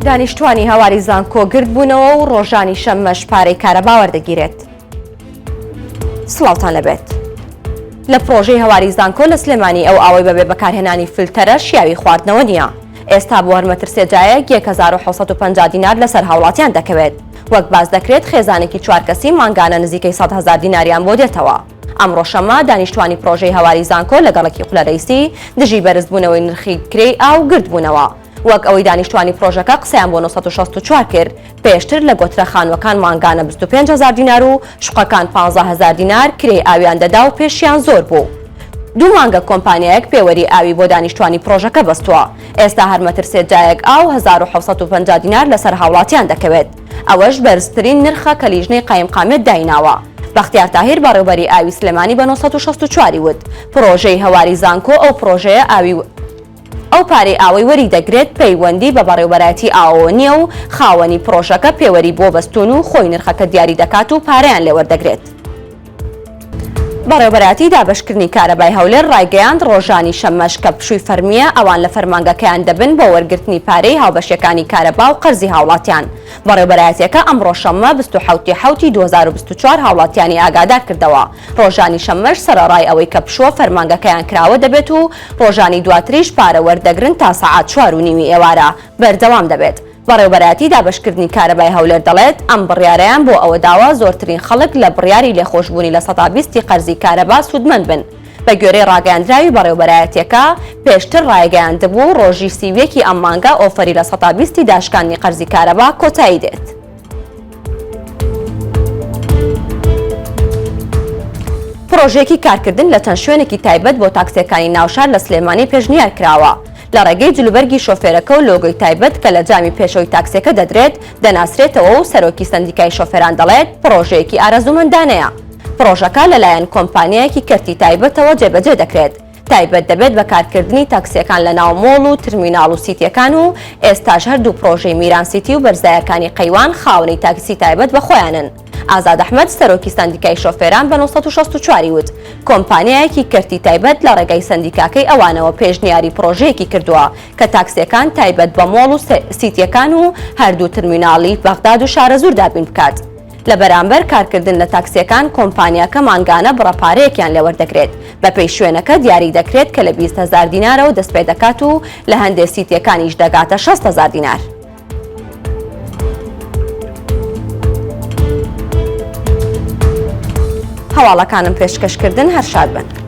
دانیشتوانی هەواری زانکۆ گردبوونەوە و ڕۆژانی شەممەش پارەی کارەبا وەردەگیرێت. سڵاوتان لەبێت. لە پڕۆژەی هەواری زانکۆ لە سلێمانی ئەو ئاوەی بەبێ بەکارهێنانی فلتەرە شیاوی خواردنەوە نییە. ئێستا بۆ هەر مەتر سێجایەک 1750 دینار لەسەر هاوڵاتیان دەکەوێت. وەک باس دەکرێت خێزانێکی چوار کەسی مانگانە نزیکەی 100 هەزار دیناریان بۆ دێتەوە. ئەمڕۆ شەممە دانیشتوانی پڕۆژەی هەواری زانکۆ لە گەڕەکی قولەرەیسی دژی بەرزبوونەوەی نرخی کرێی ئاو گردبوونەوە. وەک ئەوەی دانیشتوانی پڕۆژەکە قسەیان بۆ 964 کرد، پێشتر لە گۆترە خانووەکان مانگانە 25 هەزار دینار و شوقەکان 15 هەزار دینار کرێی ئاویان دەدا و پێشیان زۆر بوو. دوو مانگە کۆمپانیایەک پێوەری ئاوی بۆ دانیشتوانی پڕۆژەکە بەستووە. ئێستا هەر مەتر سێجایەک ئاو 1750 دینار لەسەر هاوڵاتیان دەکەوێت. ئەوەش بەرزترین نرخە کە لیژنەی قایمقامیەت دایناوە. بەختیار تاهیر بەڕێوبەری ئاوی سلێمانی بە 964 ی وت، پڕۆژەی هەواری زانکۆ ئەو پڕۆژەیە ئاوی ئەو پارەی ئاوەی وەری دەگرێت پەیوەندی بە بەڕێوبەرایەتی ئاوەوە نییە و خاوەنی پڕۆژەکە پێوەری بۆ بەستوون و خۆی نرخەکە دیاری دەکات و پارەیان لێ وەردەگرێت. بەڕێوبەرایەتی دابەشکردنی کارەبای هەولێر ڕایگەیاند، ڕۆژانی شەممەش کە پشووی فەرمییە ئەوان لە فەرمانگەکەیان دەبن بۆ وەرگرتنی پارەی هاوبەشیەکانی کارەبا و قەرزی هاوڵاتیان. بەڕێوبەرایەتیەکە ئەمڕۆ شەممە 27 ی حەوتی 2024 هاوڵاتیانی ئاگادار کردەوە، ڕۆژانی شەممەش سەرەڕای ئەوەی کە پشووە فەرمانگەکەیان کراوە دەبێت و ڕۆژانی دواتریش پارە وەردەگرن تا سەعات چوار و نیوی ئێوارە بەردەوام دەبێت. بەڕێوبەرایەتی دابەشکردنی کارەبای هەولێر دەڵێت، ئەم بڕیارەیان بۆ ئەوە داوە زۆرترین خەڵک لە بڕیاری لێخۆشبوونی 20% ی قەرزی کارەبا سوودمەند بن. بەگوێرەی ڕاگەیاندراوی بەڕێوبەرایەتیەکە، پێشتر ڕایگەیاندبوو، ڕۆژی 31 ی ئەم مانگە ئۆفەری 20% ی داشکاندنی قەرزی کارەبا کۆتایی دێت. پڕۆژەیەکی کارکردن لە چەند شوێنێکی تایبەت بۆ تاکسیەکانی ناوشار لە سلێمانی پێشنیار کراوە. لە ڕێگەی جلوبەرگی شۆفێرەکە و لۆگۆی تایبەت کە لە جامی پێشەوەی تاکسیەکە دەدرێت، دەناسرێتەوە و سەرۆکی سەندیکای شۆفێران دەڵێت، پڕۆژەیەکی ئارەزوومەندانەیە. پڕۆژەکە لەلایەن کۆمپانیایەکی کەرتی تایبەتەوە جێبەجێ دەکرێت. تایبەت دەبێت بە کارکردنی تاکسیەکان لە ناو مۆڵ و ترمیناڵ و سیتیەکان و ئێستاش هەردوو پڕۆژەی میران سیتی و بەرزایەکانی قەیوان خاوەنی تاکسی تایبەت بە خۆیانن. ئازاد ئەحمەد سەرۆکی سەندیکای شۆفێران بە 964 ی وت، کۆمپانیایەکی کەرتی تایبەت لە ڕێگای سەندیکاکەی ئەوانەوە پێشنیاری پڕۆژەیەکی کردووە کە تاکسیەکان تایبەت بە مۆڵ و سیتیەکان و هەردوو ترمیناڵی بەغداد و شارەزوور دابین بکات. لە بەرامبەر کارکردن لە تاکسیەکان کۆمپانیاکە مانگانە بڕە پارەیەکیان لێوەردەگرێت، بەپێی شوێنەکە دیاری دەکرێت کە لە 20 هەزار دینارەوە دەستپێدەکات و لە هەندێ سیتیەکانیش دەگاتە 60 هەزار دینار. هەواڵەکانم پێشکەشکردن هەر شاد بن.